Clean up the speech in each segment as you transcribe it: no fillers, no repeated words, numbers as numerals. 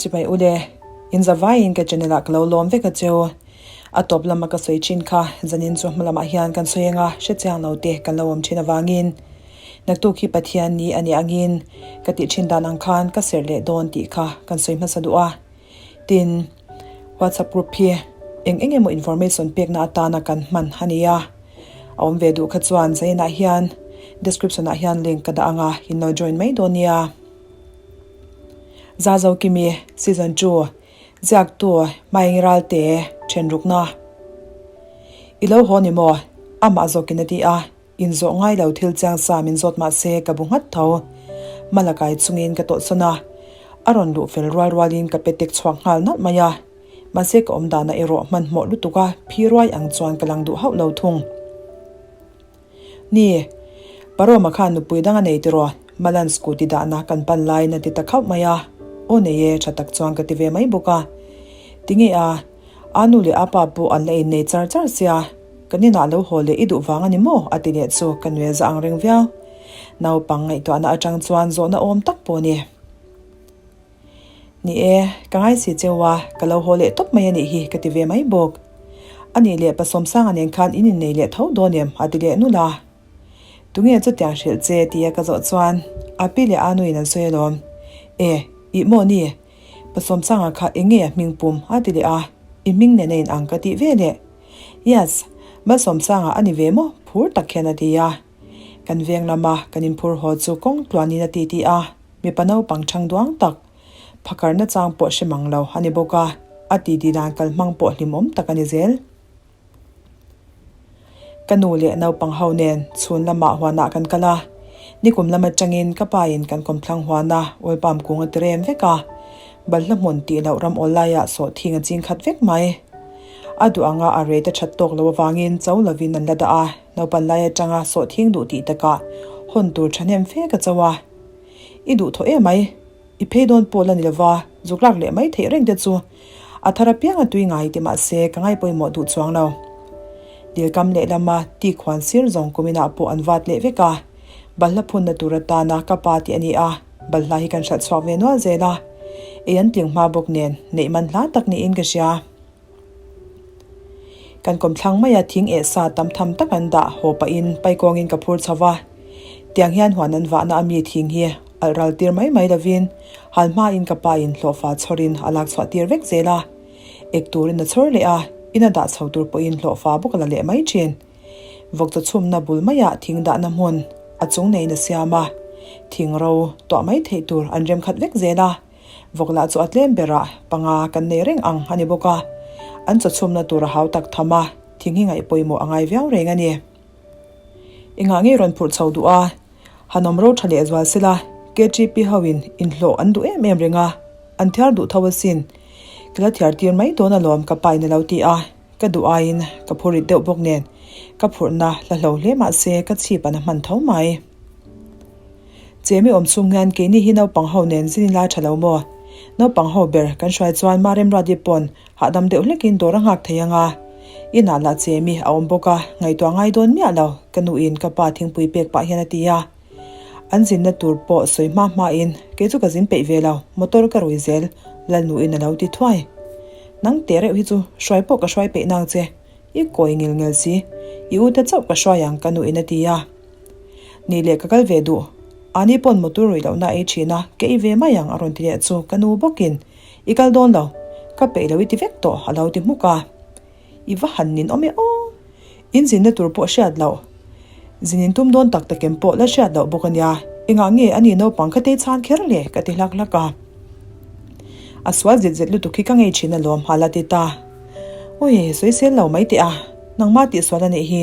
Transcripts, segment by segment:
Chibai ule, in zavaiin ka channel ah ka lo lawm vek a cheu. A tawp lama ka sawi thin kha zanin chu hma lamah hian kan sawi anga hrechiang lo te kan lo awm thin avangin naktuk hi Pathian ni a nih angin ka tih thin dan ang khan ka serh leh dawn tih kha kan sawi hmasa duh a. Tin, WhatsApp group hi eng eng emaw information pekna atana kan hman a ni a. A awm ve duh kha chuan zainah hian description ah hian link ka dah anga in lo join mai dawn nia. Zazokimi season 2 ziaktu Maengi Ralte thenrukna I lo haw ni maw? Amah zawkin a ti a. Inzawh ngai lo thil chiang sa min zawt mah se ka bu nghat tho. Malakai chungin ka tawlhsawn a, a rawn luh fel rual rualin ka pe tek chhuak nghal nalh mai a. Mahse ka awm danah erawh hmanhmawh lutuk a phi ruai ang chuan ka lang duh hauh lo thung. Ni, Paroma khan nupui dang a nei tiraw, Malan scooty dahna kan pan laiin a ti ta khauh mai a. Aw nei e, tha tak chuan ka ti ve mai bawk a. Tinge a, A nu leh a pa pawh an la innei char char sia, kan inah lo haw leh i duh vang a ni maw? a ti leh chu ka nuel za ang reng viau. Naupang ngaihtuahna atang chuan zawhna awm tak pawh a ni. Ni e, ka ngai si cheu a, ka lo haw leh tawp mai a nih hi ka ti ve mai bawk. A nih leh Pasawmsanga nen khan in innei leh tho dawn em? a ti leh nulh a. Tunge chutiang hrilh che? tia ka zawh chuan a pi leh a nuin an sawi alawm. E, ih maw ni? Pasawmsanga kha eng nge a hming pum? a ti leh a, I hming nen a in ang ka tih ve leh. Yes, Malsawmsanga a ni ve maw? phur tak hian a ti a. Kan veng lama kan inphur haw chu kawng tluanin a ti ti a, mipa naupang chhang duang tak, phakarna chang pawh hre mang lo a ni bawk a, a titi dan kalhmang pawh hlimawm tak a ni zel. Ka nu leh naupang ho nen chhun lamah huanah kan kal a, nikum lam atangin ka pain kan kawmthlang huana oil palm kung a ti rem vek a, balhla hmun tih loh ram awl laiah sawhthing a ching khat vek mai. A duh anga a rate a that tawk loh avangin cho lovin an la dah a, naupan lai atanga sawhthing duh tih takah hawn tur thahnem fe ka cho a. I duh thaw emai. I phei dawn pawh la ni lova, zuk lak leh mai theih reng te chu a thar apiang a tui ngai ti mah se ka ngai pawimawh duh chuang lo. Dilkam lehlama ti khuan sir zawng kuminah pawh an vat leh vek a, balhla phunna tur atana ka pa tih a ni a, balhla hi kan hralh chhuak ve nual zel a, ei an tling hma bawk nen neih man hla tak niin ka hria. Kan kawmthlang maia thing eh sa tam tham tak an dah haw pahin paikawngin ka phur chho va. Tiang hian huan an vahna ami thing hi alh ral tir mai mai lovin hal hmain ka pain hlawhfa chhawrin a lak chhuah tir vek zel a. Ek turin a chhawr leh a, in a dah chho tur pawhin hlawhfa bawk a la leh mai thin. Vawkchaw chhumna bul maiah thing dahna hmun a chung neiin a siam a, thing ro tuah mai theih tur an rem khat vek zel a. Vawk lah chu a tlem berah panga kan nei reng ang a ni bawk a, an chawchhumna tur a hau tak tham a, thing hi ngaih pawimawh a ngai viau reng a ni. Engah nge rawn phurh chho duh a, han awm ro tha leh zual sela, KTP hoin inhlawh an duh em em reng a, an thiar duh tho asin. Ka la thiar tir mai dawn alawm ka pain a lo ti a, ka duh aiin ka phur rit deuh bawk nen ka phurhna la hlo hle mah se ka chhip an a hman tho mai. Chemi awm chhung hian keini hi naupang ho nen zin ila tha lo maw? Naupang ho ber kan hruai chuan Marem Ruati pawn hahdam deuh hlekin dawr a nghak thei anga. Inah lah Chemi a awm bawk a, ngaihtuah ngai dawn miah lo, ka nuin ka pa thingpui pek pah hian a ti a. An zinna tur pawh sawi hma hmain kei chu ka zin peih ve lo, motor ka rui zel, Lalnuin a lo ti thuai. Nang teh reuh hi chu hruai pawh ka hruai peih nang che, i kawi ngil ngel si, i ute chauh ka hruai ang ka nuin a ti a. Ni leh ka kal ve duh. Ani pawn motor ruih lohna a ei thin a, ka ei ve mai ang a rawn ti leh chu ka nu bawkin, I kal dawn lo, ka peih lo i ti vek tawh a lo ti hmuk a. I va han nin awm e aw. In zinna tur pawh hriat loh. Zin in tum dawn tak takin pawh la hriat loh bawk a nia. Engah nge ani naupang kha tei chhan kher le ka ti hlak hlak a. A sual zet zet lutuk hi ka ngei thin alawm a la ti ta. Ui, sawisel lo mai teh a, nangmah tihsual a nih hi.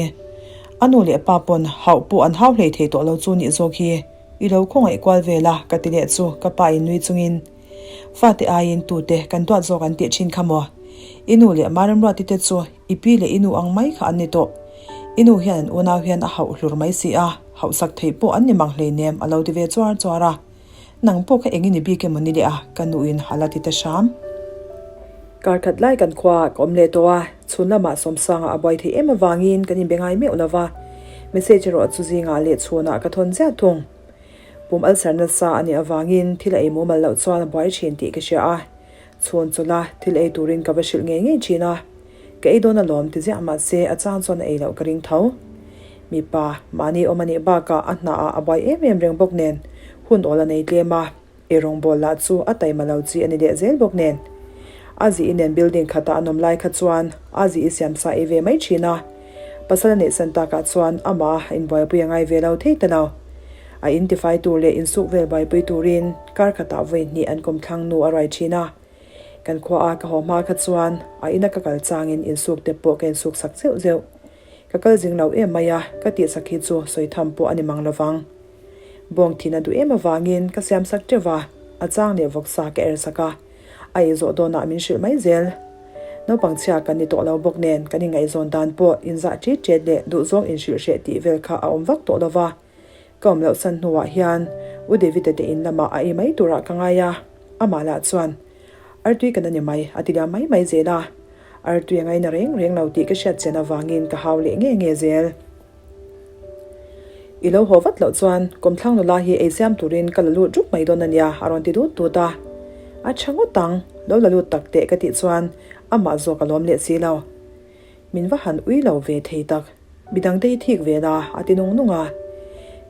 A nu leh pa pawn hauh pawh an hau hlei thei tawh lo chu nih zawk hi i lo khawngaih kual vel a ka ti leh chu ka pa in nui chungin fate aiin tute kan duat zawk an tih thin kha maw? I nu leh Maremruati te chu i pi leh i nu ang mai kha an ni tawh. I nu hian an unau hian a hauh hlur mai si a, hauhsak theih pawh an ni mang hleinem a lo ti ve chuar chuar a. Nang pawh kha eng i ni bik emaw ni leh a? Ka nuin a la ti ta hram. Kar khat lai kan khua ah ka awm leh tawh a, chhun lamah Sawmsanga a buai theih em avangin kan inbe ngai meuh lo va, message erawh chu zingah leh chhunah ka thawn ziah thung. Pum ulcer nasa a nih avangin thil a ei mumal loh chuan a buai thin tih ka hria a. Chhun chawlh a, thil ei turin ka va hrilh ngei ngei thin a. Ka ei dawn alawm ti ziah mahse a chang chuan a ei loh ka ring tho. Mipa, mahni awm a nih bakah a hna ah a buai em em reng bawk nen hun awl a nei tlem a, ei rawngbawl lah chu a taima lo chi a ni leh zel bawk nen. A zi inen building khatah an awm lai kha chuan a zi i siam sa ei ve mai thin a, pasal a neih san takah chuan amah a inbuaipui a ngai ve lo thei ta lo. A in tifai tur leh insuk vel buaipui turin kar khatah vawi hnih an kawmthlang nu a ruai thin a. Kan khua a ka haw hma kha chuan a ina ka kal changin insuk te pawh ka insuk sak zeuh zeuh. Ka kal zing lo em mai a, ka tihsak hi chu sawi tham pawh a ni mang lovang. Bawng thin a duh em avangin ka siam sak teuh va, a chang leh vawksa ka er sak a, a ei zawh dawnah min hrilh mai zel. Naupang chhia kan ni tawh lo bawk nen kan ingaihzawn dan pawh inzah ṭit ṭet leh duhzawng inhrilh hreh tih vel kha a awm vak tawh lo va. Ka awm loh san hnuah hian U David-a te in lamah a ei mai turah ka ngai a, amah lah chuan, Artui kan a ni mai, a ti liam mai mai zel a. Artui a ngaina reng reng lo tih ka hriat chian avangin ka hau leh nge nge zel. I lo haw vat loh chuan kawmthlang nula hi ei siam turin ka la lut rup mai dawn a nia, a rawn ti dut dut a. A tha ngawt ang, lo la lut tak teh ka tih chuan amah zawk a lawm leh si lo. Min va han ui lo ve thei tak. Midangte hi thik ve la, a ti nung nung a.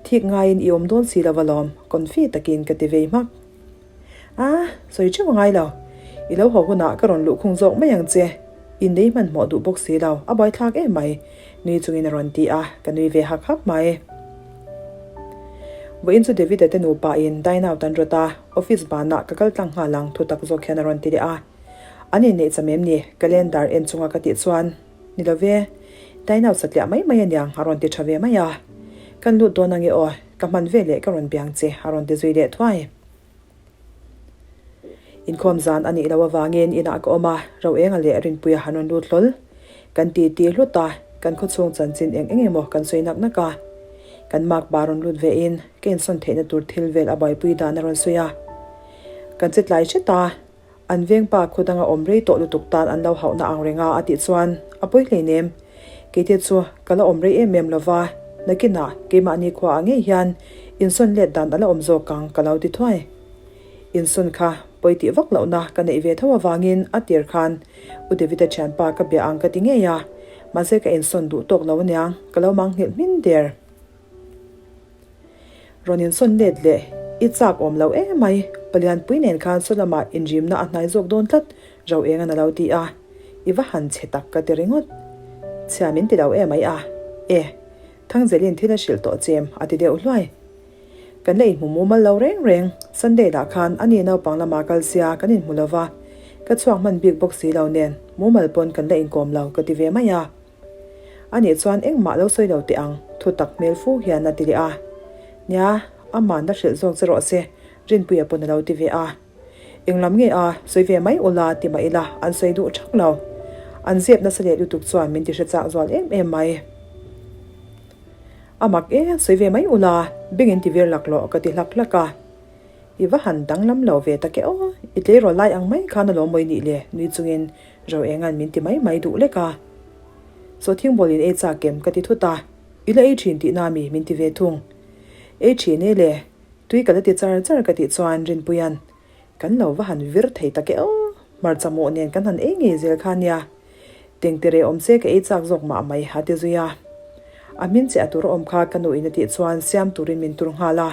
Thik ngaiin i awm dawn si lo va lawm, confi takin ka ti vei hmak. A, sawi theuh a ngai lo. I lo haw hunah ka rawn luhkhung zawk mai ang che. Innei hmanhmawh duh bawk si lo, a buaithlak em mai, nui chungin a rawn ti a, ka nui ve hak hak mai. Vawiin chu David-a te nupa in dine out an rawt a, office banah ka kal tlang nghal ang thu tak zawk hian a rawn ti leh a. An inneih cham em ni? Calendar en chunga ka tih chuan, Ni lo ve, dine out satliah mai mai aniang a rawn ti tha ve mai a. Kan lut dawn ange aw, ka hman veleh ka rawn biang che a rawn ti zui leh thuai. Inkhawm zan a nih loh avangin inah ka awm a, Roenga leh Rinpuia han rawn lut hlawl. Kan ti ti hlut a, kan khawchhung chanchin eng eng emaw kan sawi nak nak a. Kan makpa rawn lut vein ka insawn theihna tur thil vel a buaipui dan a rawn sawi a. Kan che tlai hret a, an vengpa khaw danga awm rei tawh lutuk tan an lo hauhna ang reng a a tih chuan a pawi hleinem. Keite chu ka la awm rei em em lova, nakinah keimahni khuaah ngei hian insawn let dan a la awm zawk ang ka lo ti thuai. Insawn kha pawi tih vak lohna ka neih ve tho avangin a tir khan U David-a thianpa ka bia ang ka ti ngei a, mahse ka insawn duh tawk lo aniang ka lo mang nghilh hmin der. Rawn insawn let leh i chak awm lo em mai, Palianpui nen khan saw lamah inrimna a hnai zawk dawn tlat, Ro engan a lo ti a, i va han chhe tak ka ti ringawt. Chhia min ti lo em mai a, e, Thangzelin thil a hrilh tawh chem a ti deuh hluai. Kan la inhmu mumal lo reng reng, Sunday lah khan a ni naupang lama kal sia kan inhmu lo va, ka chhuak hman bik bawk si lo nen mumal pawn kan la inkawm lo ka ti ve mai a. A nih chuan engmah lo sawi lo teh ang, thu tak hmel fu hian a ti leh a. Nia, aman la hrilh zawk che rawh se, Rinpuia pawn a lo ti ve a. Englam nge a, sawi ve mai ula ti mah ila an sawi duh thak lo. An zep nasa leh lutuk chuan min ti hre chak zual em em mai. A mak e, sawi ve mai ula, beng in ti vir laklawh ka ti hlak hlak a. I va han danglam lo ve tak e aw, i tleirawl lai ang mai khan alawm mawi nih le, nui chungin Ro engan min ti mai mai duh lek a. Sawhthing bawl in ei chak em ka ti thut a, i la ei thin tihna mi min ti ve thung. Ei thin e le, tui ka la ti char char ka tih chuan Rinpuia'n, Kan lo va han vir thei tak e aw, hmarcha mawh nen kan han ei ngei zel kha nia. Tengte reh awm se ka ei chak zawk mah mai a ti zui a. A hmin che a tur a awm kha ka nuin a tih chuan siam turin min tur nghal a.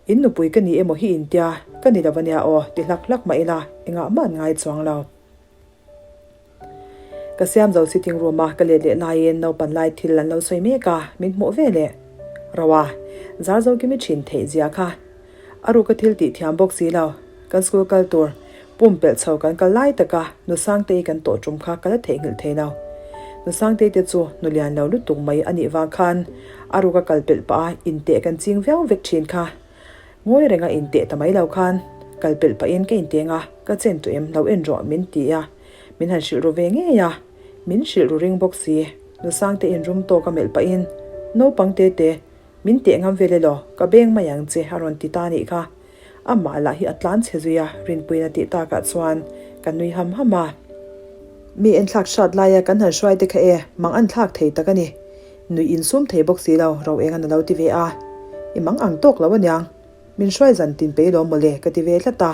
In nupui ka ni emaw hi intia, ka ni lo ania aw, ti hlak hlak mah ila, engah mah an ngai chuang lo. Ka siam zo sitting room a ka let leh laiin naupan lai thil an lo sawi mek a, min hmuh ve leh. Roa, zar zo kimi thin theih zia kha. A ruka thil tih thiam bawk si lo, kan school kal tur pumpelh chho kan kal lai taka Nu Sangtei kan tawh tum kha ka la theihnghilh thei lo. Nu Sangtei te chu nu lian lo lutuk mai a nih vang khan a ruka kal pelh pah a inteh kan ching viau vek thin kha. Ngawi renga inteh ta mai lo khan kal pelh pahin ka inteng a, ka chen tawh em lo en rawh min ti a, min han hrilh ru ve ngei a, min hrilh ru ring bawk si. Nu Sangtei inrum tawk a melh pahin naupang te te Min teh ngam vel elaw, ka beng mai ang che a rawn ti ta nih kha. Amah lah hi a tlan chhe zui a, Rinpuiin a tih takah chuan ka nui ham ham a. Mi enthlak hrat laia kan han hruai te kha e, mang an thlak thei tak a ni. Nuih insum thei bawk si lo, ro eng an a lo ti ve a. I mang ang tawk lo aniang, min hruai zan tin pei lawm mawle ka ti ve tlat a.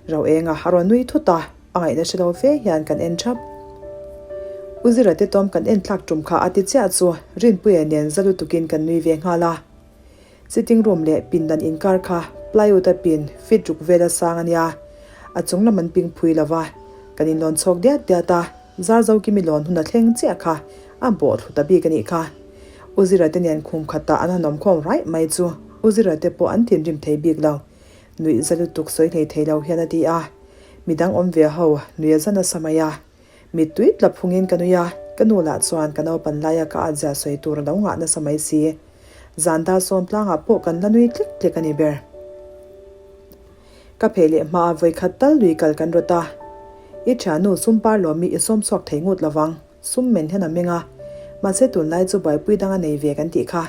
Ro eng a, a rawn nui thut a, a ngaihna hre lo fe hian kan en thap. U Zira te tawm kan en thlak tum kha a ti chiah chu Rinpuia nen za lutukin kan nui ve nghal a. Sitting room leh pindan inkar kha plywood a pin feet ruk vel a sang a nia, a chung lam an ping phui lo va, kan inlawn chhawk diat diat a, Zarzo Kimi lawn hun a thleng chiah kha a bawh thlu ta bik a nih kha. U Zira te nen khum khatah an han awm khawm raih mai chu U Zira te pawh an thinrim thei bik lo. Nuih za lutuk sawi hlei thei lo hian a ti a, midang awm ve ho nui a za nasa mai a. Mittui tla phungin ka nui a, ka nu lah chuan ka naupan laia ka at zia sawi tur a lo ngah nasa mai si. Zan dar sawm tlangah pawh kan la nui tlik tlik a ni ber. Ka pheh leh hmaa vawikhat tal lui kal kan rawt a, I thiannu Sumpar lawmi i sawm chhuak thei ngut lovang. Sum men hian a meng a, mahse tunlai chu buaipui dang a nei ve kan tih kha.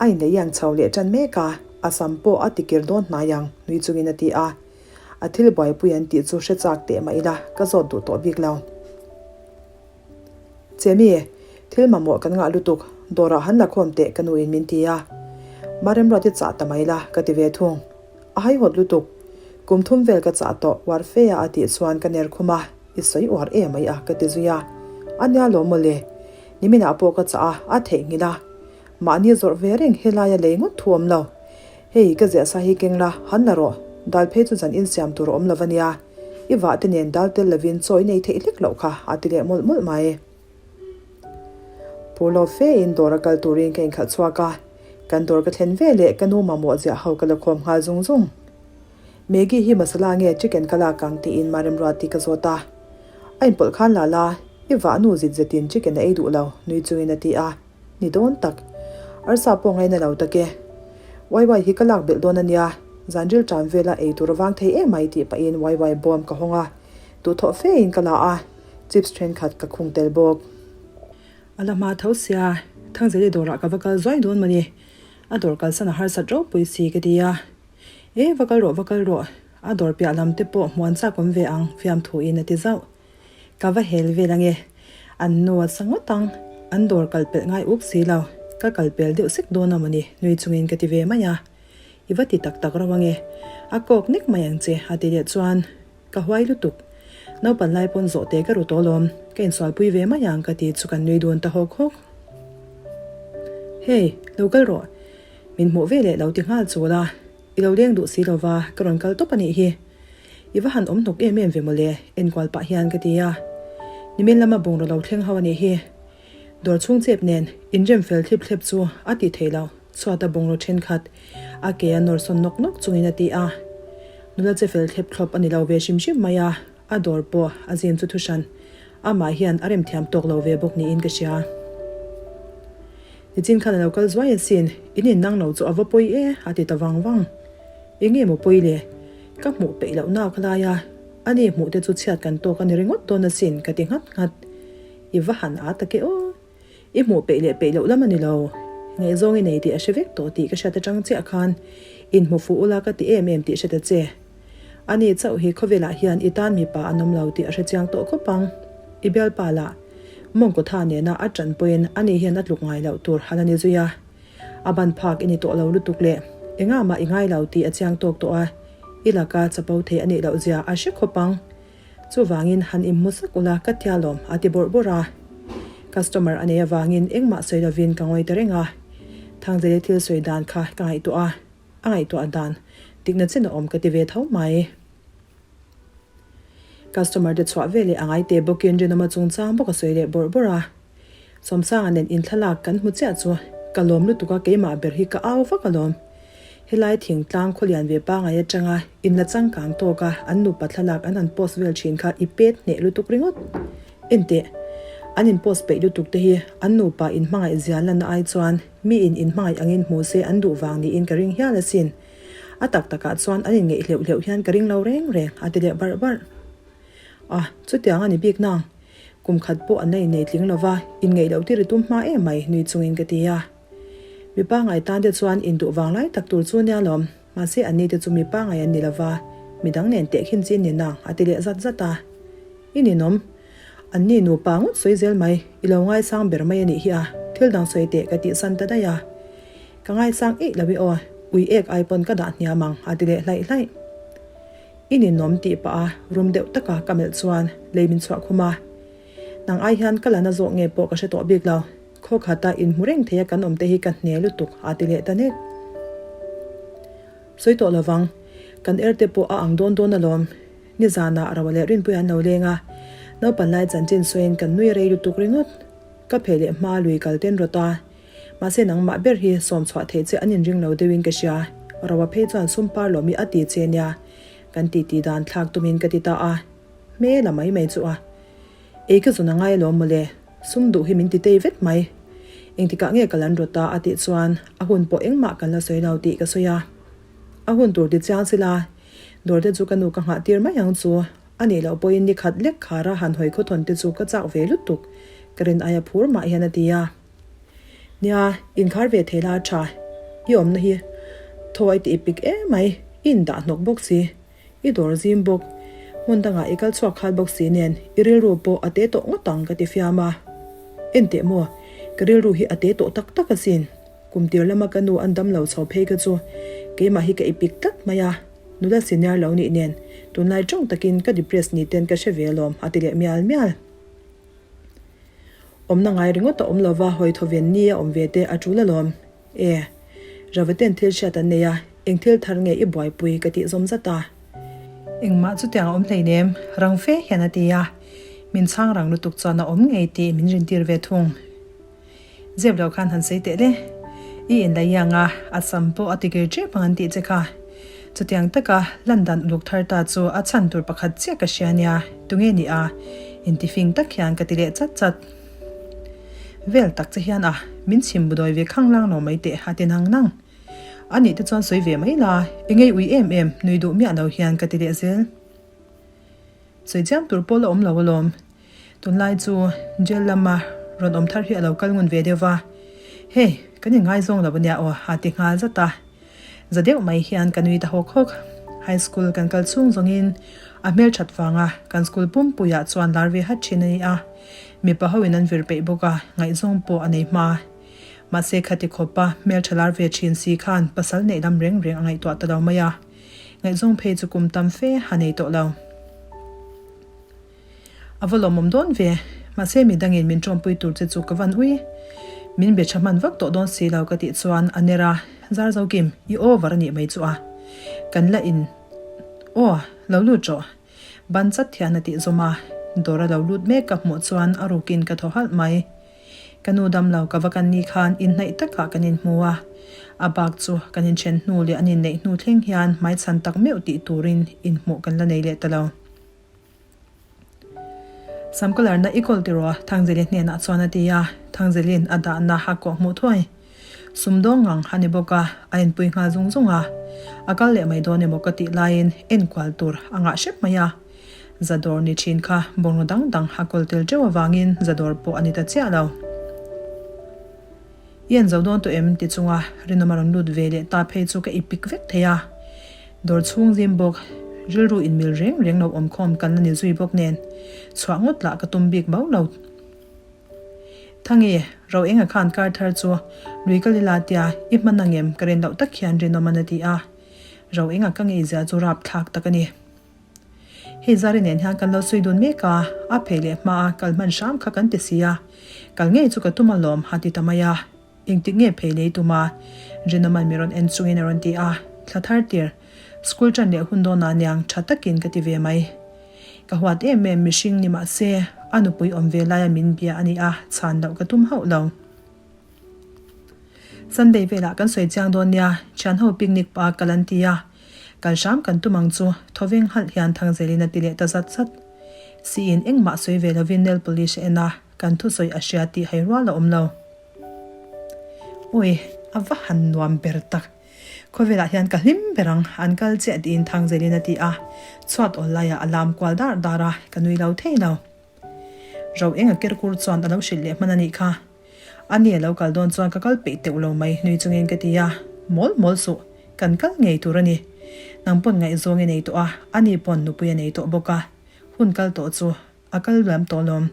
A inlei ang chho leh tan mek a, a sam pawh a tikir dawn hnai ang, nui chungin a ti a. A thil buaipui an tih chu hre chak teh mah ila, ka zawt duh tawh bik lo. Chemi, thil mamawh kan ngah lutuk, dawrah han la khawm teh ka nuin min ti a. Maremruat i chah ta mai la, ka ti ve thung. A haihawt lutuk. Kum thum vel ka chah tawh, uar fe a a tih chuan ka ner khum a. I sawi uar em mai a ka ti zui a, a nia lo mawle, niminah pawh ka chah a, a theihnghilh a, mahni zawrh ve reng helaia lei ngawt thu awm lo. Hei ka ziah sa hi keng la, han la rawh, dal phei chu zan insiam tur a awm lo a nia, i vah te nen dal tel lovin chaw i nei theih hlek loh kha a ti leh mawlh mawlh mai. Phur lo fe in dawr a kal turin ka inkhalh chhuak a, kan dawr ka thlen ve leh ka nu mamawh ziah ho ka la khawm nghal zung zung. Maggie hi masala nge chicken ka lak ang tiin Maremruati ka zawt a. A inpawlh khan la la, i vah nu zit zetin chicken a ei duh lo, nui chungin a ti a. Ni dawn tak. Arsa pawh ngaina lo tak e. Waiwai hi ka lak belh dawn a nia, zan ril tan vela ei tur a vang thei em mai tih pahin waiwai bawm ka hawng a, duhthawh fein ka la a, chips thenkhat ka khung tel bawk. A la hma tho sia, Thangzeli dawrah ka va kal zuai dawn mawni, a dawr kalsan a harsat ropui si ka ti a. E, va kal rawh, va kal rawh, a dawr piah lam te pawh hmuan chak awm ve ang, fiamthuin a ti zauh. Ka va hel vel ange, an nu a sa ngawt ang, an dawr kal pelh ngai uk si lo, ka kal pel deuh sek dawn a mawni, nui chungin ka ti ve mai a. I va ti tak tak rauh ange, a kawk nek mai ang che, a ti leh chuan. Ka huai lutuk. Naupan lai pawn zawh te ka ru tawh alawm, ka insualpui ve mai ang ka ti chu kan nui dun ta hawk hawk. Hey, lo kal rawh. Min hmuh ve leh lo ti nghal chul a, i lo leng duh si lova ka rawn kal tawp a nih hi. I va han awm hnawk em em ve mawle, enkual pah hian ka ti a. Nimin lama bungraw lo thleng ho a nih hi. Dawr chhung chep nen inrem fel thlip thlep chu a ti thei lo, chhuata bungraw thenkhat a ke a nawr sawn nawk nawk chungin a ti a. Nula che fel thlep thlawp a ni lo ve hrim hrim mai a, a dawr pawh a zim chu thuhran amah hian a remthiam tawk lo ve bawk niin ka hria. Nichin khan a lo kal zuai asin, in innang lo chu a va pawi e a ti ta vang vang. Enge maw pawi le? Ka hmuh peih loh nak lai a, ani hmuh te chu chhiat kan tawk a ni ringawt dawn asin ka ti nghat nghat. I va han a tak e aw. I hmuh peih leh peih loh lam a ni lo. Ngaihzawng i nei tih a hre vek tawh tih ka hriat atang chiah khan inhmu fuh ula ka ti em em tih hre ta che. Ani chauh hi khawvelah hian i tan mipa an awm lo tih a hre chiang tawh khawp ang. I bialpa lah mawngkawtha nena a tan pawhin ani hian a tluk ngai loh tur han a ni zui a. A ban phak i ni tawh lo lutuk leh engah mah i ngai lo tih a chiang tawk tawh a, i laka chapo thei a nih loh zia a hre khawp ang. Chuvangin han inhmu sak ula ka tia lawm a ti bawrh bawrh a. Customer a nei avangin engmah sawi lovin ka ngawi ta reng a. Thangzeli thil sawi dan kha ka ngaihtuah a, a ngaihtuah dan dikna chen a awm ka ti ve tho mai. Customer te chhuah veleh a ngai teh bawkin Rinawma chungchang bawk a sawi leh bawrh bawrh a. Sawmsanga nen inthlalak kan hmu chiah chu ka lawm lutuk a keimah ber hi ka au vak alawm. Helai thingtlang khawlian ve pangai atanga inla changkang tawk a an nupa thlalak an han post vel thin kha i pet hneh lutuk ringawt. Enteh, an in post peih lutuk te hi an nupa in hmangaih zia lanna ai chuan mi in in hmangaih angin hmu se an duh vang niin ka ring hial asin. A tak takah chuan an in ngeih hleuh hleuh hian ka ring lo reng reng a ti leh barh barh. A, chutiang a ni bik nang. Kum khat pawh an la innei tling lova, inngeih loh tir i tum hma em mai, nui chungin ka ti a. Mi pangai tan te chuan induh vang lai tak tur chu nia lawm, mahse anni te chu mi pangai an ni lova, midang nen tehkhin chi ni nang a ti leh zat zat a. I ninawm. Anni nupa ngawt sawi zel mai, i lo ngaisang ber mai a nih hi a, thil dang sawi teh ka tihsan ta daih a. Ka ngaisang eih lo i aw, ui ek ai pawn ka dah hniam ang a ti leh hlaih hlaih. I ninawm tih pah a rum deuh taka ka melh chuan lei min chhuah khum a. Nang ai hian ka la na zawk nge pawh ka hre tawh bik lo. Khaw khata inhmu reng theia kan awm te hi ka hne lutuk a ti leh ta nek. Sawi tawh lovang, kan er te pawh a ang dawn dawn alawm. Nizanah Roa leh Rinpui an lo leng a, naupan lai chanchin sawiin kan nui rei lutuk ringawt. Ka pheh leh hma lui kal ten rawt a, mahse nangmah ber hi sawm chhuah theih che an inring lo deuhin ka hria. Roa phei chuan sum par lawm hi a ti che nia, kan titi dan thlak tumin ka ti ta a, hmel a mai mai chu a. Ei ka zun a ngai alawm mawle, sum duh hi min ti tei vek mai. Engtikah nge ka lan rawt a a tih chuan a hun pawh engmah kan la sawi lo tih ka sawi a. A hun tur ti chiang sila, dawr te chu ka nu ka nghah tir mai ang chu. A nih loh pawhin ni khat lek khara han hawi khawthawn te chu ka chak ve lutuk, ka rin aia phur mah hian a ti a. Nia, inkhar ve thei la a tha, i awmna hi thaw a ti ipik emai, i indah hnawk bawk si. I dawr zim bawk, hmun dangah i kal chhuak khal bawk si nen i rilru pawh a te tawh ngawt ang ka ti fiam a. Enteh maw, ka rilru hi a te tawh tak tak asin. Kum tir lama ka nu an dam lo chho phei ka chu keimah hi ka ipik tlat mai a, nula senior lo nih nen tunlai tawng takin ka depress ni ten ka hre ve alawm a ti leh mial mial. Awmna ngai ringawt a awm lova hawi thawven ni a awm ve te a tul alawm. E, Ravaten thil hriat an nei a, eng thil thar nge i buaipui ka tih zawm zat a. Engmah chutiang a awm hleinem, rang fe hian a ti a, min chhang rang lutuk chuan a awm ngei tih min rintir ve thung. Zep lo khan han sawi teh le, i inla iang a, a sam pawh a tikir tep ang an tih che kha. Chutiang taka lan dan uluk thar ta chu a chhan tur pakhat chiah ka hria nia, tunge ni a? Intifing tak hian ka ti leh chat chat. Vel tak che hian a, min chhim budawi ve khang lang lo mai teh a ti nang nang. A nih te chuan sawi ve mai la, i ngei ui em em, nui duh miah lo hian ka ti leh zel. Sawi chiam tur pawh la awm lo alawm. Tunlai chu jail lama rawn awm thar hi a lo kal ngun ve deuh va. Hei, kan inngaizawng lo ania aw a ti nghal zat a. Za deuh mai hian ka nui ta hawk hawk. High school kan kal chhung zawngin a hmelthat vanga kan school pumpuiah chuan lar ve hat thin a ni a. Mipa hoin an vir peih bawk a, ngaihzawng pawh a nei hma. Mahse khati khawpa hmeltha lar ve thin si khan pasal neih lam reng reng a ngaihtuah ta lo mai a. Ngaihzawng phei chu kum tam fe a nei tawh lo. A va lawmawm dawn ve, mahse mi dangin min tawmpui tur che chu ka van ui. Min be tha hman vak tawh dawn si lo ka tih chuan a ner a, Zar Zokim, i over a nih mai chu a. Kan la in aw, lo lut rawh. Ban chat hian a tih zawm a, dawr a lo lut mek ka hmuh chuan a rukin ka thaw halh mai. Ka nu dam lo ka va kan ni khan inhnaih takah kan inhmu a, a bak chu kan inthen hnu leh an inneih hnu thleng hian hmaichhan tak meuh tih turin inhmuh kan la nei leh ta lo. Sam ka larna i kawl tiraw Thangzeli hnenah chuan a ti a, Thangzeli'n a dahna a kawh hmuh thuai. Sumdawng ngang a ni bawk a, a inpui nghal zung zung a. A kal leh mai dawn emaw ka tih laiin enkual tur a ngah hrep mai a. Zadawr ni thin kha bungraw dang dang a kawl tel teuh avangin zadawr pawh a ni ta chiah lo. I en zo dawn tawh em? ti chunga rinawm a rawn lut ve leh ta phei chu ka ipik vek thei a. Dawr chhung zim bawk, rilru inmil reng reng lo awmkhawm kan la ni zui bawk nen chhuah ngawt lah ka tum bik bau lo. Thangi, ro enga khan kar thar chu lui ka lila tia i hman angem ka rin loh tak hian rinawm an a ti a. Ro enga ka ngei zia chu rapthlak tak a ni. Hei Zari nen hian kan lo sawi dun mek a, a phei leh hma a kal hman hram kha kan ti si a, kal ngei chu ka tum alawm a ti ta mai a. Engtik nge phei lei tum a? Rinawman mi rawn en chungin a rawn ti a, thla thar tir, school tan leh hun dawnah niang tha takin ka ti ve mai. Ka huat em em mihring ni mah se, a nupui awm ve laia min bia a ni a, chhan loh ka tum hauh lo. Sunday velah kan sawi chiang dawn nia, thianho picnic pah kal an ti a, kal hram kan tum ang chu thawveng halh hian Thangzelin a ti leh ta zat zat. Siin engmah sawi ve lovin nail polish a en a, kan thusawi a hria tih hai rual a awm lo. Awi, a va han nuam ber tak. Khawvelah hian ka hlim ber ang, an kal chiah tiin Thangzelin a ti a, chhuat awl laiah a lam kual dar dar a, ka nui lo thei lo. Ro eng a ker kur chuan a lo hrilh leh hman a nih kha. A ni a lo kal dawn chuan ka kal peih teuh lo mai nui chungin ka ti a, mawl mawl suh, kan kal ngei tur a ni. Nang pawn ngaihzawng i nei tawh a, a ni pawn nupui a nei tawh bawk a, hun kal tawh chu A kal lam tawh lawm.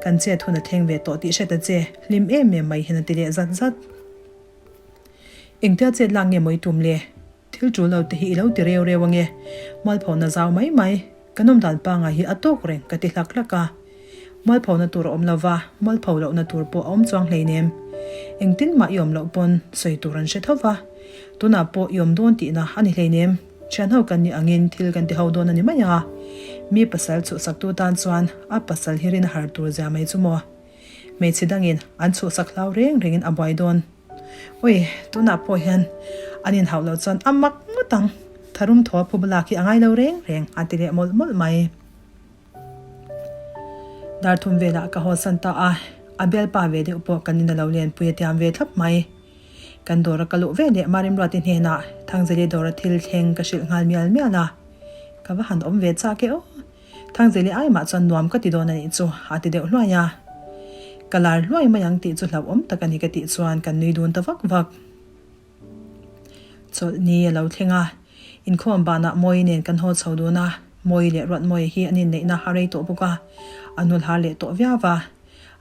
Kan chet hun a thleng ve tawh tih hret a che, hlim em em mai hian a ti leh zat zat. Engtia chet lak nge maw i tum le? Thil ṭul lo te hi i lo ti reu reu ange. Mualphona zau mai mai. Kan awm dan pangai hi a tawk reng ka ti hlak hlak a. Mualphona tur a awm lo va, mualpho lohna tur pawh a awm chuang hleinem. Engtin mah i awm loh pawn sawi tur an hre tho va. Tunah pawh i awm dawn tihna a ni hleinem. Thianho kan nih angin thil kan ti ho dawn a ni mai a. Mi pasal chhuhsaktu tan chuan a pasal hi rin a har tur zia mai chu maw. Hmeichhe dangin an chhuhsak hlau reng rengin a buai dawn. Ui, tunah pawh hian an inhauh loh chuan a mak ngawt ang. Tharum thaw a phuba lak hi a ngai lo reng reng a ti leh mawlh mawlh mai. Dar thum velah ka haw san ta a, a bialpa ve deuh pawh kan in a lo lenpui a tiam ve thlap mai. Kan dawra ka luh ve leh Marimruati hnenah Thangzeli dawra thil thleng ka hrilh nghal mial mial a, ka va han awm ve chak e aw. Thangzeli ai mah chuan nuam ka ti dawn a nih chu a ti deuh hluai a. Ka lar hluai mai ang tih chu hlauhawm tak a ni ka tih chuan kan nui dun ta vak vak. Chawlhni a lo thleng a, inkhawm banah Mawi nen kan haw chho dun a, Mawi leh Ruatmawia hi an inneihna a rei tawh bawk a, an hul har leh tawh viau va.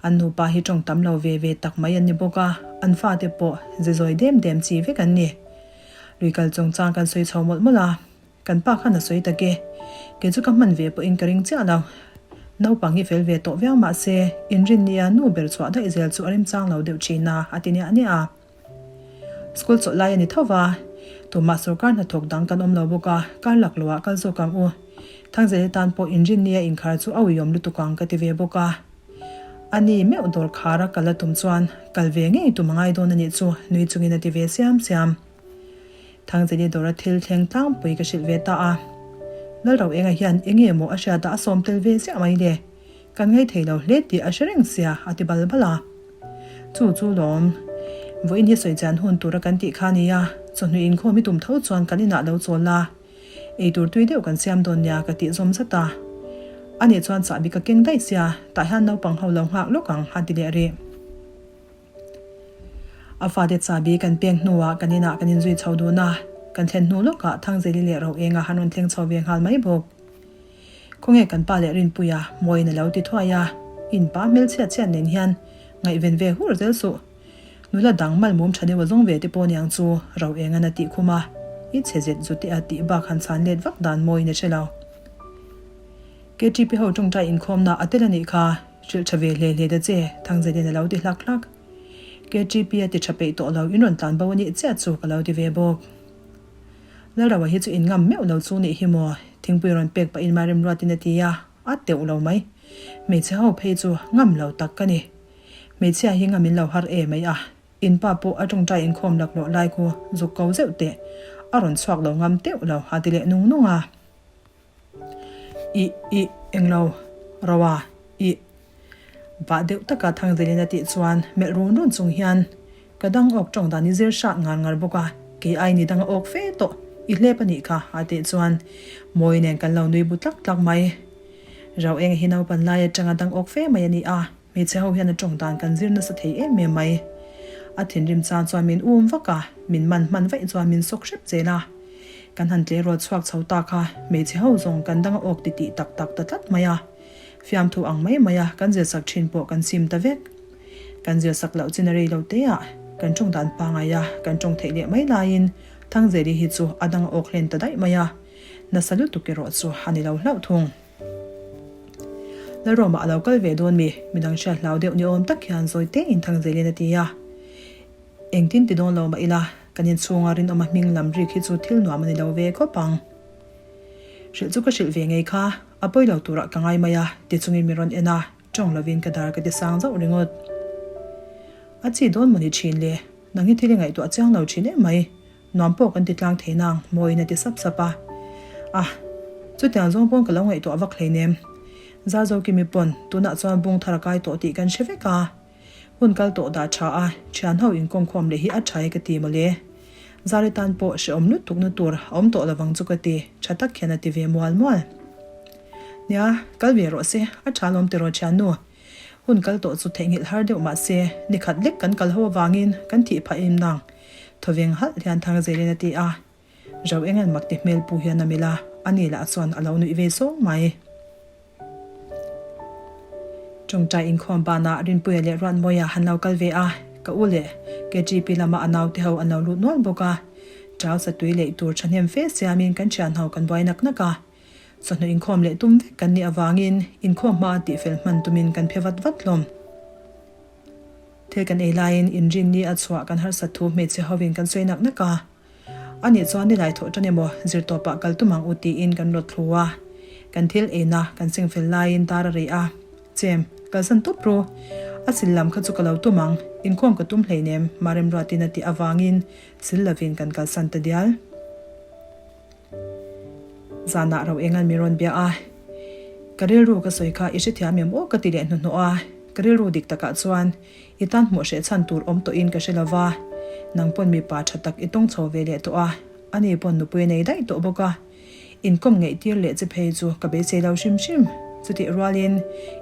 An nupa hi tawng tam lo ve ve tak mai an ni bawk a, an fate pawh ze zawi dem dem chi vek an ni. Lui kal chungchang kan sawi chho mawlh mawlh a, Kan pa khan a sawi tak e. Kei chu ka hman ve pawhin ka ring chiah lo. Naupang hi fel ve tawh viau mah se, inrinnia nu ber chhuah daih zel chu a remchang lo deuh thin a, a ti niah niah a. School chawlh lai a ni tho va, tumah sorkar hnathawk dang kan awm lo bawk a, kar lak loah kal zawk ang u. Thangzeli tan pawh inrinnia inkhar chu a uiawm lutuk ang ka ti ve bawk a. A ni meuh dawr khar a kal a tum chuan kal ve ngei tum a ngai dawn a nih chu nui chungin a ti ve siam siam. Thangzeli dawra thil thleng tlangpui ka hrilh ve ta a. Lalroenga hian eng nge maw a hriat a a sawm tel ve ziah mai le? Kan ngaih thei lo hle tih a hre reng sia a ti bal bal a. Chu chu lawm. Vawiin hi sawi chian hun tura kan tih kha nia, chawhnu inkhawm i tum tho chuan kan inah lo chawl la. Eitur tui deuh kan siam dawn nia ka tih zawm zat a. Ani chuan chahbi ka keng daih sia, tah hian naupang ho lo nghak lawk ang a ti leh rih. A fate chahbi kan peng hnuah kan inah kan inzui chho dun a, kan thlen hnu lawkah Thangzeli leh Roenga han rawn thleng chho ve nghal mai bawk. Khawnge kan pa leh Rinpuia Mawiin a lo ti thuai a, in pa hmelchhiat chhiat nen hian ngaihven ve hur zel suh. Nula dang malmum tha deuh a zawng ve te pawh niang chu Roenga'n a tih khum a, i chhe zet zute a tih bak han chhan let vak dan Mawiin a hre lo. KTP ho tawngtai inkhawmna a tel a nih kha, hrilh tha ve hle hle ta che, Thangzelian a lo ti hlak hlak. KTP a ti tha peih tawh lo, in rawn tlan bo a nih chiah chu ka lo ti ve bawk. Lalroa hi chu in ngam meuh lo chu nih hi maw, thingpui rawn pek pahin Marem ruatin a ti a, a teuh lo mai. Hmeichhe ho phei chu ngam lo tak ka ni. Hmeichhia hi ngam in lo har e mai a, in pa pawh a tawngtai inkhawm laklawh lai khu zuk ko zeuh teh, a rawn chhuak lo ngam teuh lo a ti leh nung nung a. Ih ih englo Roa ih vah deuh taka Thangzelin a tih chuan melh run run chung hian ka dang awk tawng dan i zir hrat ngar ngar bawk a, kei ai ni dang a awk fe tawh i hlep a nih kha a tih chuan Mawi nen kan lo nui bu tlak tlak mai. Rau eng hi naupan lai atanga dang awk fe mai a ni a. Hmeichhe ho hian a tawng dan kan zir nasa thei em em mai. A thinrim chang chuan min um vak a, min man hman vaih chuan min sawk hrep zel a. Kan han tleirawl chhuak chho ta kha hmeichhe ho zawng kan dang a awk ti tih tak tak ta tlat mai a. Fiamthu ang mai mai a kan zirsak thin pawh kan sim ta vek. Kan zirsak loh chin a rei lo te ah kan tawng dan pangai a kan tawng theih leh mai laiin Thangzeli hi chu a dang a awk hlen ta daih mai a. Nasa lutuk erawh chu a ni lo hlauh thung. Lalruamah a lo kal ve dawn mi? Midang hriat hlau deuh ni awm tak hian zawi tein Thangzelin a ti a. Engtin ti dawn lo mah ila, kan inchhunga rinawma hming lam rik hi chu thil nuam a ni lo ve khawp ang. Hrilh chu ka hrilh ve ngei kha, a pawi lo turah ka ngai mai a, ti chungin min rawn en a, tawng lovin ka dar ka ti sang zauh ringawt. A chi dawn maw ni thin le, nang hi thil i ngaihtuah chiang lo thin em mai. Nuam pawh kan ti tlang thei nang, Mawiin a ti sap sap a. Ah, chutiang zawng pawn ka lo ngaihtuah vak hleinem. Zazokimi pawn tunah chuan bung thar a kai tawh tih kan hre vek a. Hun kal tawh dah tha a, thian ho inkawmkhawm leh hi a tha e ka ti mawle. Zari tan pawh hrehawm lutukna tur a awm tawh lovang chu ka ti, tha tak hian a ti ve mual mual. Nia, kal ve rawh se, a tha lawm tiraw thiannu. Hun kal tawh chu theihnghilh har deuh mah se, ni khat lek kan kal ho avangin kan thih phah em nang. Thawveng halh hian Thangzelin a ti a. Rau engan mak ti hmel pu hian a melh a, ani lah chuan a lo nuih ve sawng mai. Tawngtai inkhawm banah Rinpuia leh Ruatmawia han lo kal ve a, ka u leh KTP lama a naute ho an lo lut nual bawk a. Chau satui leih tur thahnem fe siamin kan thianho kan buai nak nak a. Chawhnu inkhawm leh tum vek kan nih avangin inkhawm hma tihfel hman tumin kan phe vat vat hlawm. Thil kan ei laiin inrinni a chhuah kan harsat thu hmeichhe hovin kan sawi nak nak a. Anih chuan nilai thawh tan emaw zirtawpah kal tum ang u tiin kan rawt thlu a. Kan thil eina kan sengfel laiin dar a rei a. Chem, kalsan tawp ru. A sil lam kha chu ka lo tum ang, inkhawm ka tum hleinem Maremruatin a tih avangin sil lovin kan kalsan ta dial. Zanah ro engan min rawn bia a, Ka rilru ka sawi kha i hrethiam em aw ka ti leh hnuhnawh a, ka rilru dik takah chuan i tan hmuh hreh chhan tur awm tawhin ka hre lo va, nang pawn mipa tha tak i tawng chho ve leh tawh a, ani pawn nupui a nei daih tawh bawk a, inkawm ngeihtir leh che phei chu ka beisei lo hrim hrim, chutih rualin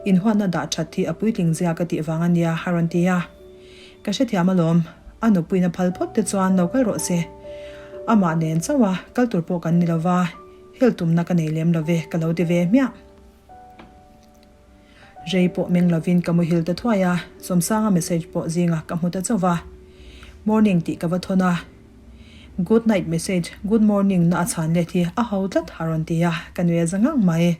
inhuatna dah that hi a puitling zia ka tih vang a nia a rawn ti a. Ka hrethiam alawm, a nupuina phal phawt te chuan lo kal rawh se. Amah nen chauh a, kal tur pawh kan ni lo va, hel tumna ka nei lem lo ve ka lo ti ve hmiah. Rei pawh meng lovin ka muhil ta thuai a, Sawmsanga message pawh zinga ka hmu ta chauh va. Morning tih ka va thawn a, Good night message, good morning na a chhan let hi a ho tlat a rawn ti a, ka nui a za ngang mai.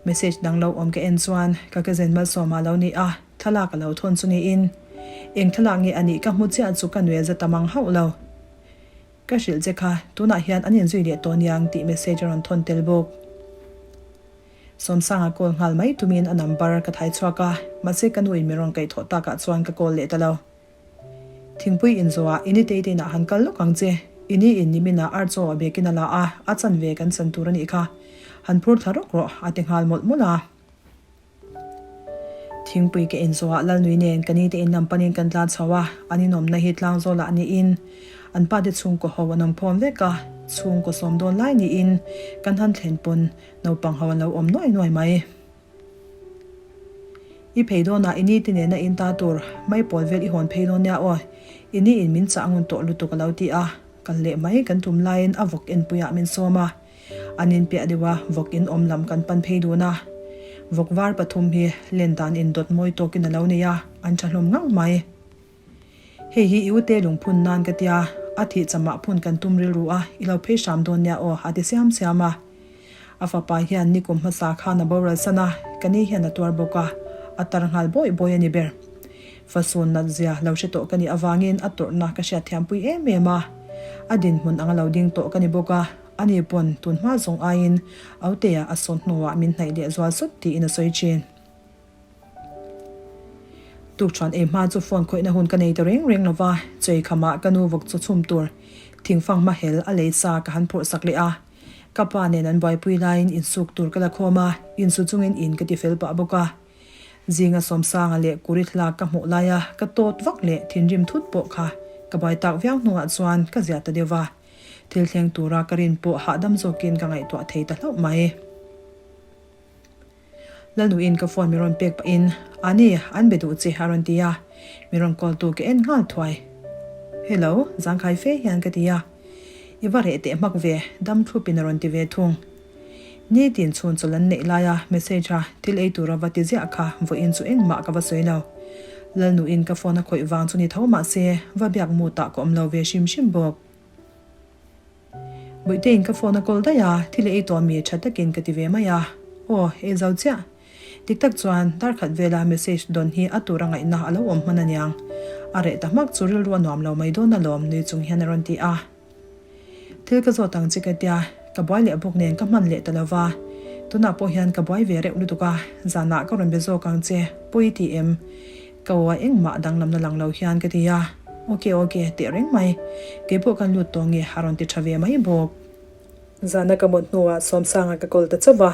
Message dang lo awm ka en chuan ka cousin Malsawma lo ni a, Thlalak a lo thawn chu niin eng thlalak nge a nih ka hmu chiah chu ka nuih a za ta mang hauh lo. Ka hrilh che kha tunah hian an inzui leh tawh niang tih message a rawn thawn tel bawk. Sawmsanga call nghal mai tumin a number ka thai chhuak a, mahse ka nuin min rawn kaihthawh takah chuan ka call leh ta lo. Thingpui inzawhah i nitei te inah han kal lawk ang che, i ni in niminah ar chaw a bekin a la a, a chanve kan chan tur a nih kha. Han phur thla rawk rawh a ti nghal mawlh mawlh a. Thingpui ka inzawhah Lalnui nen ka nite in lam panin kan tlan chho a, an inawmna hi tlangzawlah niin an pate chhungkaw ho an awm khawm vek a, chhungkaw sawm dawn lai niin kan han thlen pawn naupang ho an lo awm nuai nuai mai. I phei dawnah i nite nena in ta tur maipawl vel i hawn phei dawn nia aw, i ni in min chah ngun tawh lutuk a lo ti a, kal leh mai kan tum laiin a vawk enpuiah min sawm a. An inpiah deuh a, vawk in awm lam kan pan phei dun a. Vawk var pathum hi len dan indawt mawi tawkin a lo nei a, an tha hlawm ngang mai. Hei hi i ute lungphun nan ka tia, a thih chamah phun kan tum rilru a, i lo phei hram dawn nia aw, a ti siam siam a. A fapa hian nikum hmasa khan a boral san a, ka ni hian a tuar bawk a, a tar nghal bawi bawi a ni ber. Fasun nat zia lo hre tawh ka nih avangin a tawrhna ka hriatthiampui em em a, a dinhmun anga lo ding tawh ka ni bawk a. Ani pawn tun hma zawng aiin Autea a sawn hnuah min hnaih leh zual sawt tiin a sawi thin. Tukṭhuan ei hma chu phone khawihna hun ka nei ta reng reng lova, chei khamah ka nu vawk chaw chhum tur thingfang hma hel a lei sa ka han phurh sak leh a. Ka pa nen an buaipui laiin insuk tur ka la khawm a, insu chungin in ka ti fel pah bawk a. Zinga Sawmsanga leh Kuri thlalak ka hmuh laia ka tawt vak leh thinrim thut pawh kha ka buai tak viau hnuah chuan ka ziah ta deuh va. Thil thleng tura ka rin pawh hahdam zawkin ka ngaihtuah thei ta hlauh mai. Lalnuin ka phone mi rawn pek pahin, Ani, an be duh che a rawn ti a, mi rawn call tu ka en nghal thuai. Hello, zangkhai fe hian ka ti a. I va reh teh hmak ve, dam thlupin a rawn ti ve thung. Nitin chhun chawlh an neih laia message a thil ei tura va ti ziah kha vawiin chu engmah ka va sawi lo. Lalnuin ka phone a khawih vang chu ni tho mahse va biak mutah ka awm lo ve hrim hrim bawk. Bawihte-in ka phone a call daih a, thil ei tawh mi tha takin ka ti ve mai a. Aw, ei zo chiah. Dik tak chuan dar khat vela message dawn hi a tura ngaihna a lo awm hman aniang. A reh ta hmak chu rilru a nuam lo mai dawn alawm nui chung hian a rawn ti a. Thil ka zawt ang che ka tia, ka buai leh bawk nen ka hman leh ta lo va. Tunah pawh hian ka buai ve reuh lutuk a, zanah ka rawn be zawk ang che, pawi ti em? Ka aw a engmah danglamna lang lo hian ka ti a, Ok, ok, teh reng mai. Keipawh kan lut tawh nge a rawn ti tha ve mai bawk. Zana ka mut hnuah Sawmsanga ka call ta chauh va,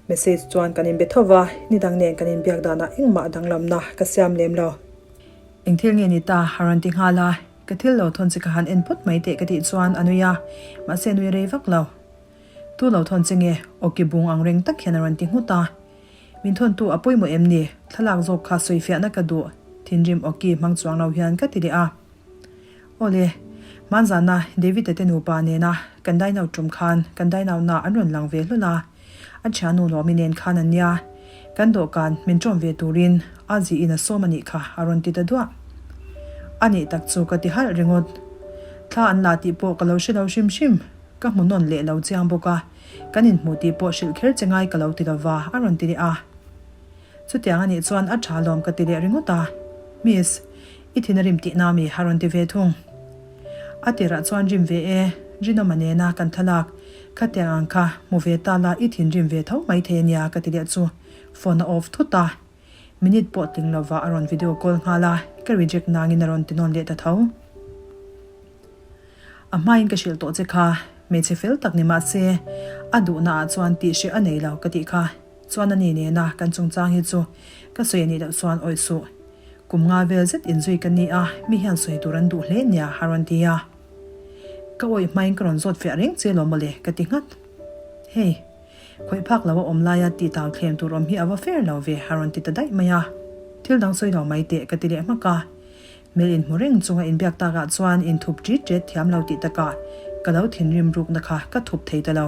message chuan kan inbe tho va, nidang nen kan inbiak danah engmah danglamna ka siam lem lo. Eng thil nge ni ta? a rawn ti nghal a, ka thil lo thawn che ka han en phawt mai teh ka tih chuan a nui a, mahse a nui rei vak lo. Tu lo thawn che nge? Awki bung ang reng tak hian a rawn ti nghut a. Min thawntu a pawimawh em ni? Thlalak zawk kha sawifiahna ka duh, thinrim awki hmang chuang lo hian ka ti leh a. Awle, hmanzana David-a te nupa nena kan dine out tum khan kan dine out na an rawn lang ve hlawl a. A thiannu Lawmi nen khan an nia. Kan dawhkan min ṭawm ve turin a ziin a sawm a nih kha a rawn ti ta duah. A nih tak chu ka ti halh ringawt. Thla an la tih pawh ka lo hre lo hrim hrim, ka hmu nawn leh lo chiang bawk a, kan inhmuh tih pawh hrilh kher che ngai ka lo ti lova a rawn ti leh a. Chutiang a nih chuan a tha lawm ka ti leh ringawt a, Miss, i thin a rim tihna mi a rawn ti ve thung. A tirah chuan rim ve e, Rinawma nena kan thlalak, khatiang ang kha hmu ve ta la i thin rim ve tho maithei a nia ka ti leh chu phone a off thut a. Minute pawh tling lova a rawn video call nghal a, ka reject nangin a rawn ti nawn leh ta tho. A hmain ka hrilh tawh che kha, hmeichhe fel tak ni mah se, a duhna ah chuan tih hreh a nei lo ka tih kha. Chuan a ni nena kan chungchang hi chu ka sawi a nih loh chuan awih suh. Kum nga vel zet inzui ka ni a, mi hian sawi tur an duh hle nia a rawn ti a. Ka awih hmain ka rawn zawt fiah reng che lo mawle ka ti nghat. Hei. Khawih phak lo a awm laia tih tau thlem tur awm hi a va fair lo ve a rawn ti ta daih mai a. Thil dang sawi lo mai teh ka ti leh hmak a. Hmel inhmu reng chunga inbiak takah chuan inthup ṭit ṭet thiam lo tih takah ka lo thinrim rukna kha ka thup thei ta lo.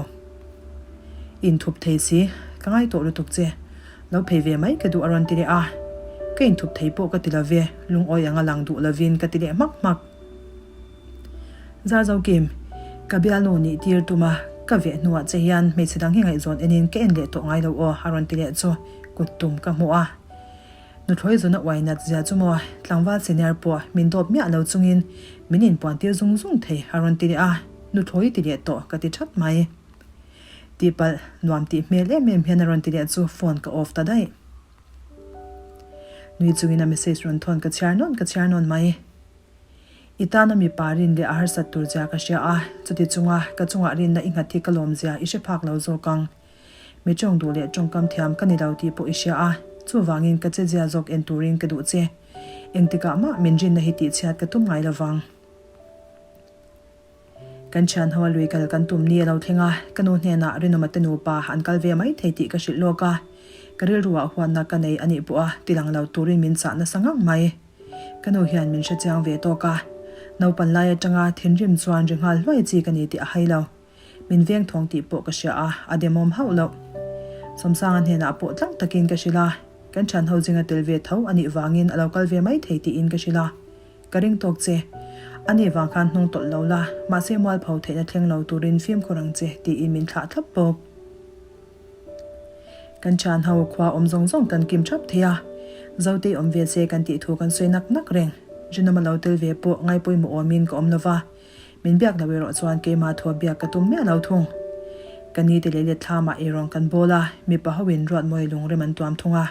Inthup thei si, ka ngai tawh lutuk che. Lo phei ve mai ka duh a rawn ti leh a. Ka inthup thei pawh ka ti lo ve, lungawi anga lang duh lovin ka ti leh hmak hmak. Zarzokim, ka bialnu nih tir tuma ka veh hnuah che hian hmeichhe dang hi ngaihzawn enin ka en leh tawh ngai lo aw a rawn ti leh chu kut tum ka hmu a. Nuthlawi zuna uai nat zia chu maw tlangval senior pawh min dawp miah lo chungin min inpuan tir zung zung thei a rawn ti leh a, nuthlawi ti leh tawh ka ti that mai. Tihpalh nuam tih hmel em em hian a rawn ti leh chu phone ka off ta daih. Nui chungin a message rawn thawn ka chhiar nawn ka chhiar nawn mai. I tana mipa rin leh a harsat tur zia ka hria a, chuti chunga ka chungah rinna i nghat hi ka lawm zia i hre phak lo zawk ang. Mi tawng duh leh tawngkam thiam ka ni lo tih pawh i hria a, chuvangin ka che zia zawk en turin ka duh che. Engtikah mah min rinna hi tihchhiat ka tum ngai lo vang. Kan thian ho a lui kal kan tum ni a lo thleng a, ka nu hnenah Rinawma te nupa an kal ve mai thei tih ka hrilh lawk a, ka rilruah huatna ka nei a nih pawh a tilang lo turin min chah nasa ngang mai. Ka nu hian min hrechiang ve tawk a, naupan lai atanga thinrim chuan ri nghal hluai chi ka ni tih a hai lo. Min veng thawng tih pawh ka hria a, a demawm hauh loh. Sawmsanga hnenah pawh tlang takin ka hrilh a, kan thian ho zinga tel ve tho a nih vangin a lo kal ve mai thei tiin ka hrilh a. Ka ring tawk che. A nih vang khan hnung tawlh lo la, mahse mualpho theihna thleng lo turin fimkhur ang che tiin min thlah thlap bawk. Kan thian ho khua awm zawng zawng kan kim thap thei a, Zotei awm ve se kan tih thu kan sawi nak nak reng. Rinawma lo tel ve pawh ngaipawimawh awmin ka awm lo va, min biak lo erawh chuan keimah thua biak ka tum miah lo thung. Ka ni te leh let thlamah eirawng kan bawl a, mipa hoin Ruatmawi lungrem an tuam thung a.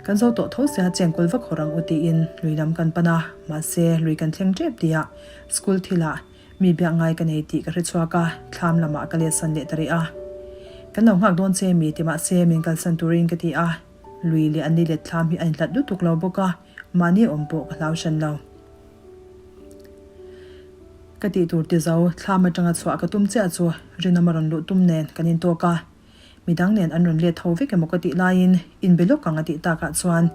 Kan zo tawh tho sia chengkawl vak hawr ang u tiin lui lam kan pan a, mahse lui kan thleng tep tihah school thilah mi biak ngai ka nei tih ka hre chhuak a, thlam lamah ka letsan leh ta rih a. Kan lo nghak dawn che mi ti mahse min kalsan turin ka ti a, lui leh an ni let thlam hi a inhlat lutuk lo bawk a, mahni awm pawh ka hlau hran lo. Ka tih tur ti zo, thlam atanga chhuah ka tum chiah chu Rinawma rawn luh tum nen kan intawk a. Midang nen an rawn let ho vek emaw ka tih laiin inbe lawk ang a tih takah chuan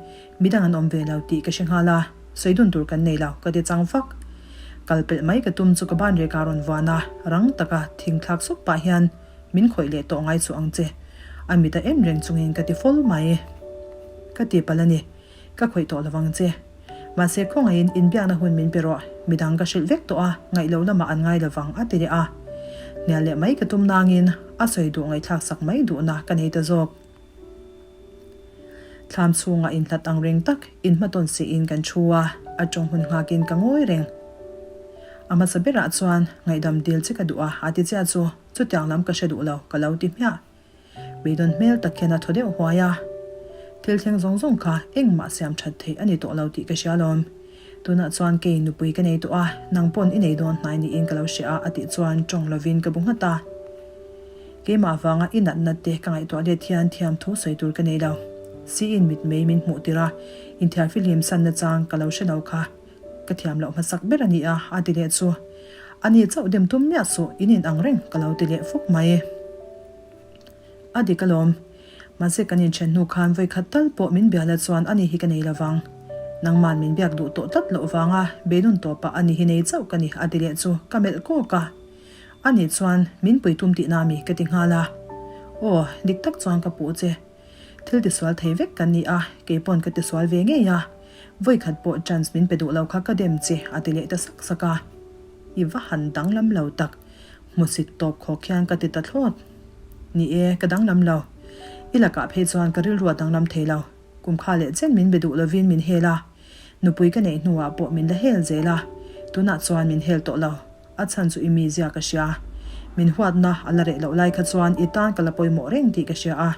midang an awm ve lo tih ka hre nghal a, sawi dun tur kan nei lo ka ti chang fak. Kal pelh mai ka tum chu ka ban rek a rawn vuan a, rang taka thing thlak sup pah hian min khawih leh tawh ngai chu ang che. A mit a en reng chungin ka ti fawlh mai. Ka ti palh a ni. Ka khawih tawh lovang che. Mahse khawngaihin inbiakna hun min pe rawh, midang ka hrilh vek tawh a, ngaih loh lamah an ngai lovang a ti leh a. Hnial leh mai ka tum nangin a sawi duh ngaihthlak sak mai duhna ka nei ta zawk. Thlam chhungah inhlat ang reng tak inhmatawn siin kan thu a, a tawng hun nghakin ka ngawi reng. A hmasa berah chuan ngaihdam dil che ka duh a, a ti chiah chu chutiang lam ka hre duh lo ka lo ti hmiah. Beidawn hmel tak hian a thaw deuh huai a, Thil thleng zawng zawng kha engmah siam that theih a ni tawh lo tih ka hria alawm. Tunah chuan kei nupui ka nei tawh a, nang pawn i nei dawn hnai niin ka lo hria a a tih chuan tawng lovin ka bu nghat a. Keimah vanga i natna te ka ngaihtuah let hian thiam thu sawi tur ka nei lo. Siin mitmei min hmuh tir a, inthiarfihlim sanna chang ka lo hre lo kha ka thiam loh hmasak ber a ni a, a ti leh chu. A ni chauh dem tum miah suh, in in ang reng ka lo ti leh fuk mai. A dik alawm. Mahse kan inthen hnu khan vawi khat tal pawh min biala chuan ani hi ka nei lovang. Nangman min biak duh tawh tlat loh vanga beidun tawpah ani hi nei chauh ka ni a ti leh chu ka melh kawk a. Ani chuan min pui tum tihna mi ka ti nghal a. Aw, dik tak chuan ka puh che. Thil tisual thei vek kan ni a, kei pawn ka tisual ve ngei a. Vawikhat pawh chance min pe duh lo kha ka dem che a ti leh ta sak sak a. I va han danglam lo tak, hmusit tawp khawk hian ka ti ta thlawt. Ni e, ka danglam lo. I lakah phei chuan ka rilru a danglam thei lo. Kum kha leh chen min be duh lovin min hel a, nupui ka neih hnuah pawh min la hel zel a, tunah chuan min hel tawh lo. A chhan chu i mizia ka hria. Min huatna a la reh loh lai kha chuan i tan ka la pawimawh reng tih ka hria a.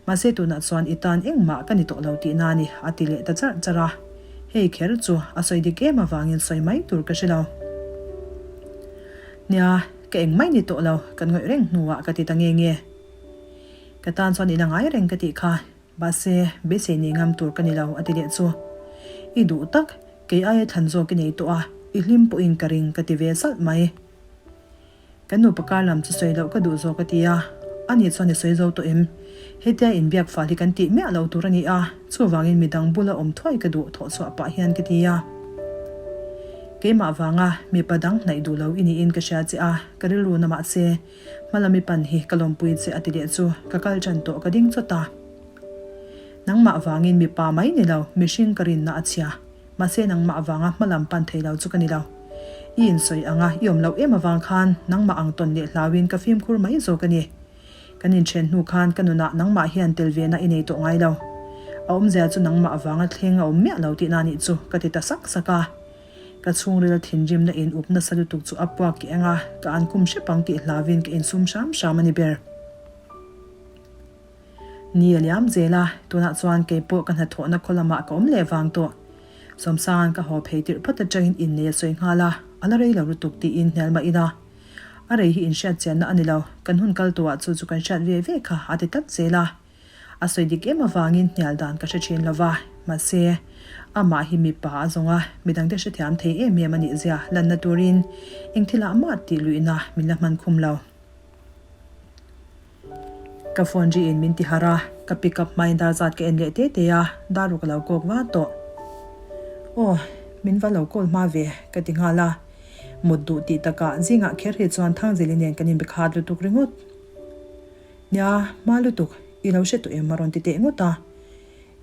Mahse tunah chuan i tan engmah ka ni tawh lo tihna a ni, a ti leh ta charh charh a. Hei kher chu a sawi dik em avangin sawi mai tur ka hre lo. Nia, ka engmah i ni tawh lo, kan ngawih reng hnuah ka ti ta nge nge. Ka tan chuan i la ngai reng ka tih kha. Mahse, beisei nei ngam tur ka ni lo, a ti leh chu. I duh tak, kei aia thlan zawk i nei tawh a, i hlim pawhin ka ring, ka ti ve zalh mai. Kan nupa kar lam chu sawi loh ka duh zawk a ti a, ani chuan i sawi zo tawh em? Hetia inbiak fal hi kan tih miah lo tur a ni a, chuvangin midang bula awm thuai ka duh thawh chhuah pah hian ka ti a. Keimah vanga mipa dang hnaih duh lo i niin ka hria che a, ka rilru na mahse, Hmalami pan hi ka lawmpui che a ti leh chu ka kal tan tawh ka ding chawt a. Nangmah vangin mipa mai ni lo, mihring ka rinna a chhia. Mahse nangmah vanga hmalam pan thei lo chu ka ni lo. I insawi anga i awm loh em avang khan nangmah ang tawn leh hlauin ka fimkhur mai zawk a ni. Kan inchen hnu khan ka nunah nangmah hian tel ve na i nei tawh ngai lo. A awmzia chu nangmah vanga thleng a awm miah lo tihna nih chu ka ti ta sak sak a. Ka chhungril thinrimna in up nasa lutuk chu a puak keh anga ka an kum hrep ang tih hlauin ka insum hram hram a ni ber. Ni a liam zel a, tunah chuan kei pawh ka hnathawhna khaw lamah ka awm leh vang tawh. Sawmsanga'n ka haw phei tirh phawt atangin innei a sawi nghal a, a la rei lo lutuk tiin hnial mah ila. A rei hi inhriat chianna a ni lo, kan hun kal tawhah chu chu kan hriat ve ve kha a ti tlat zel a. A sawi dik em avangin hnial dan ka hre thin lo va, mahse, amah hi mipa a zawng a, midangte hrethiam thei em em a nih zia lanna turin eng thilah mah tih luihna min la hman khum lo. Ka phone ri in min ti harh a, ka pick up hmain dar zat ka en leh te te a, dar ruk a lo kawk va tawh. Aw, min va lo call hma ve, ka ti nghal a. Mut duh tih takah zingah kher hi chuan Thangzeli nen kan inbe khat lutuk ringawt. Nia, hma lutuk, i lo hre tawh em a rawn ti teh ngawt a.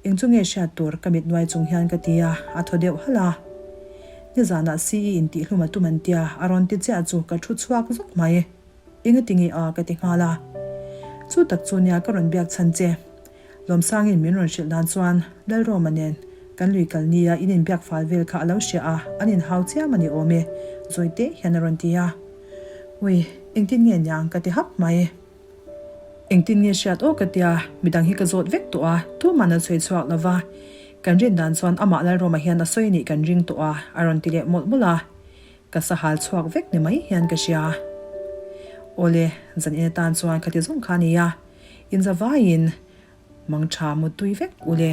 Eng chu nge hriat tur ka mit nuai chung hian ka ti a, a thaw deuh halh a. Nizanah CE in tihhlum a tum an tia a rawn ti chiah chu ka thu chhuak vak mai. Engati nge a ka ti nghal a. Chu tak chu nia ka rawn biak chhan che. Lawmsangin min rawn hrilh dan chuan Lalroma nen kan lui kal nia in inbiak fal vel kha a lo hria a, an inhau chiam a ni awm e, zawi teh hian a rawn ti a. Ui, engtin nge niang ka ti hap mai. Engtin nge hriat aw ka tia, midang hi ka zawt vek tawh a, tuman an sawi chhuak lo va. Kan rin dan chuan amah Lalroma hian a sawi anih kan ring tawh a, a rawn ti leh mawlh mawlh a. Ka sahal chhuak vek ni mai hian ka hria. Awle, zan in atan chuan ka ti zawng kha a nia. Inzavaiin mangtha muttui vek ule.